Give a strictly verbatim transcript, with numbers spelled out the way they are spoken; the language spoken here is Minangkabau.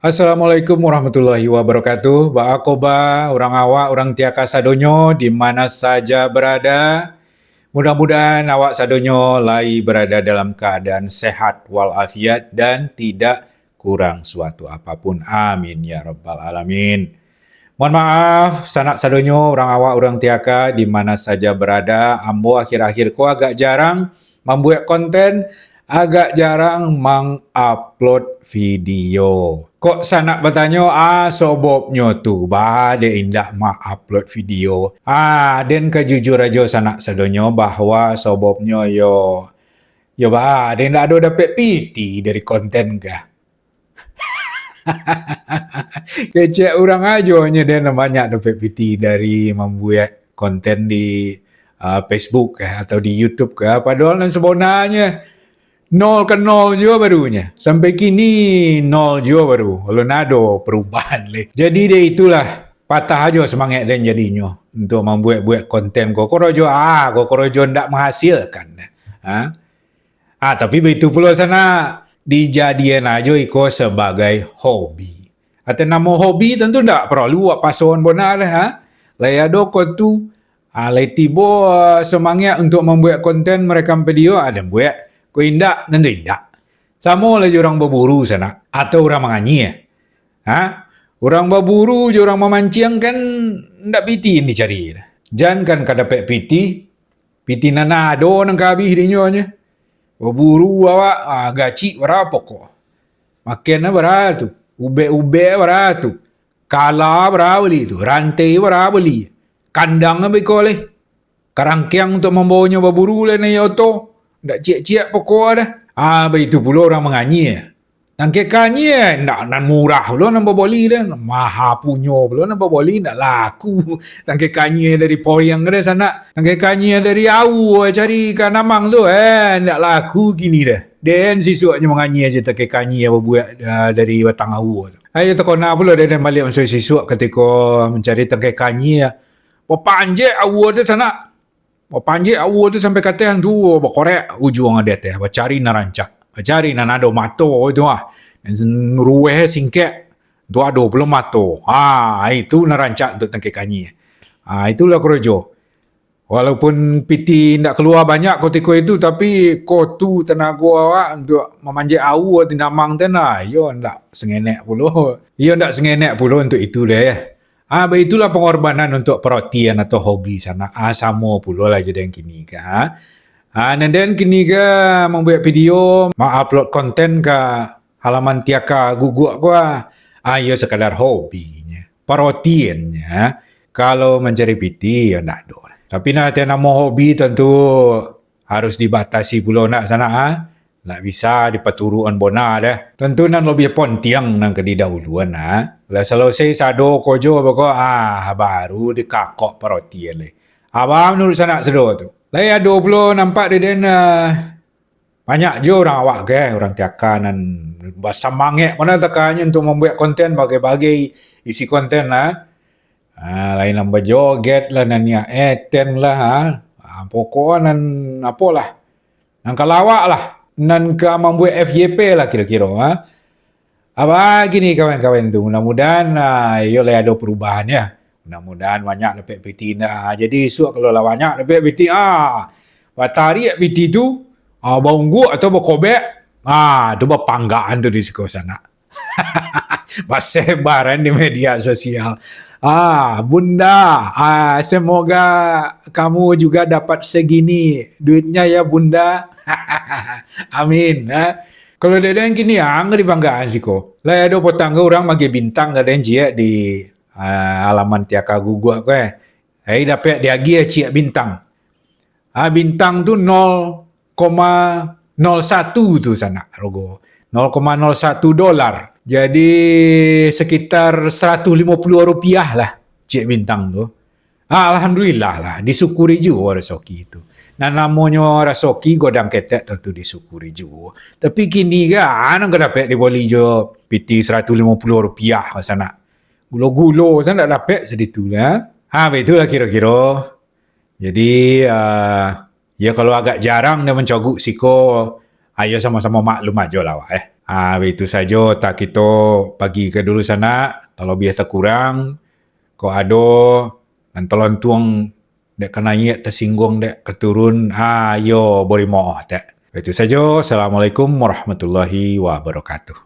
Assalamualaikum warahmatullahi wabarakatuh. Baa koba urang awak, urang Tiaka sadonyo, di mana saja berada? Mudah-mudahan awak sadonyo lai berada dalam keadaan sehat walafiat dan tidak kurang suatu apapun. Amin ya rabbal alamin. Mohon maaf, sanak sadonyo, urang awak, urang Tiaka, di mana saja berada. Ambo akhir-akhir ko agak jarang mambuek konten, agak jarang mangupload video. Kok sanak batanyo, ah, sobobnyo tu, ba, dek indak maupload video? Ah, den ka jujur ajo sanak sadonyo bahwa sobobnyo yo, yo ba, den indak ado dapek piti dari konten kah? Kecek urang ajo nyo den banyak dapek piti dari mambuek konten di, ah, Facebook kah, atau di YouTube kah. Padahal nan sabonanyo nol ka nol juo barunyo. Sampai kini nol juo baru. Alun ado perubahan leh. Jadi dek itulah, patah ajo semangat den jadinyo untuk mambuek-buek konten ko. Korojo, ah, ko korojo ndak menghasilkan. Ha? Ah, tapi baitu pulo sanak, dijadian ajo iko sabagai hobi. Ateh namo hobi tantu ndak paralu wak pasoan bona lah, ha? Lai ado ko tu, ah, lai tibo, ah, semangat untuk mambuek konten, marekam video, ah, den buek. Ko indak, tantu indak. Samo lah jo urang baburu sanak, atau urang manganyia. Ha? Urang baburu jo urang mamanciang kan ndak piti yang dicari. Jan kan ka dapek piti, piti nan ado nan ka abih dinyo nyo. Baburu awak, ah, gacik bara pokok. Makan bara tu, ubek-ubek bara tu, kala bara bali tu, rantai bara bali, kandang abih ko leh. Karangkeng untuak mambawonyo baburu lai nan iyo oto. Ndak ciek-ciek pokok dah. Ah, baitu pulo urang manganyia. Tangkai kanyia, ndak nan murah pulo nan baboli dah. Maha punyo pulo nan baboli, ndak laku. Tangkai kanyia dari Poriang dah sanak. Tangkai kanyia dari Aua cari ka Namang tu, eh, ndak laku kini dah. Den sisuaknyo manganyia je tangkai kanyia babuak, ah, dari batang Aua tu. Ayo takona pulo den baliak masuak sisuak katiko mancari tangkai kanyia. Bapanjek Aua tu sanak. Bapanjek Aua tu sampai ka ateh tu, bakorek ujuang di ateh, bacari nan rancak, bacari nan ado mato tu ah. Nan ruweh singkek, tu ado pulo mato. Ha, itu nan rancak untuak tangkai kanyia. Ha, itulah korojo. Walaupun piti indak kalua banyak kutiko itu, tapi ko tu tanago awak untuak mamanjek Aua di Namang tu nah, iyo ndak sangenek pulo. Iyo ndak sangenek pulo untuak itu deh. Ah, baitulah pangorbanan untuak parotian atau hobi sanak. Ah, samo pulo lah jo den kini ka. Ah, nan den kini ka mambuek video, ma-upload konten ka halaman Tiaka Guguak ko, ah. Ah, iyo sakadar hobinyo. Parotiannyo, kalau mancari piti, yo ndak ado. Tapi nan ati namo hobi tantu harus dibatasi pulo nak sanak, ah. Ndak bisa dipaturukan bona deh. Tantu nan labiah pontiang nan ka didahuluan, ha. Lah salasai sado kojo bako, ah, baru dikakok parotian lai. Aba manuruik sanak sado tu. Lai ado pulo nampak dek den, ah, banyak jo urang awak ke, urang Tiaka nan basamangek bana takanyo untuak mambuek konten, bagai-bagai isi konten lah. Ah, lain nan bajoget lah, nan niat eten lah, ha. Ah, pokok nan apolah. Nan ka lawak lah, nan ka mambuek F Y P lah kiro-kiro, ha. Aba kini kawan-kawan tu, mudah-mudahan, ah, iyo lai ado parubahan ya. Mudah-mudahan banyak dapek piti indak. Ah, jadi isuak kalau lah banyak dapek piti, ah, batariak piti tu, ah, baungguk atau bakobek, ah, tu bapanggaan tu di siko sanak. Basebaran di media sosial. Ah, Bunda, ah, semoga kamu juga dapat segini duitnya ya, Bunda. Amin, eh. Kalau dek den kini ang di panggaan siko. Lah ado potang ke urang mageh bintang ka den ciek di, ah, halaman Tiaka Guguak ko, eh. Ai dapek diagiah ciek bintang. Ah, bintang tu nol koma nol satu tu sanak rogo. Nol koma nol satu dolar. Jadi sekitar saratuih limo puluah rupiah lah ciek bintang tu. Ah, alhamdulillah lah, disyukuri juo rasoki tu. Nan namonyo rasoki godang ketek tantu disyukuri juo. Tapi kini kan nan ka dapek diboli jo piti saratuih limo puluah rupiah ka sanak. Gulo-gulo sanak dapek saditu lah. Ha, baitulah kiro-kiro. Jadi, ah, ya kalau agak jarang den mancoguk siko, ayo samo-samo maklum ajo lah awak, eh. Ah, baitu sajo ta kito pagi ka dulu sanak, talabiah takurang, kok ado nan talontuang dek ka naiak, tasingguang dek ka turun, ah, iyo, bari maoh tek. Baitu sajo, Assalamualaikum warahmatullahi wabarakatuh.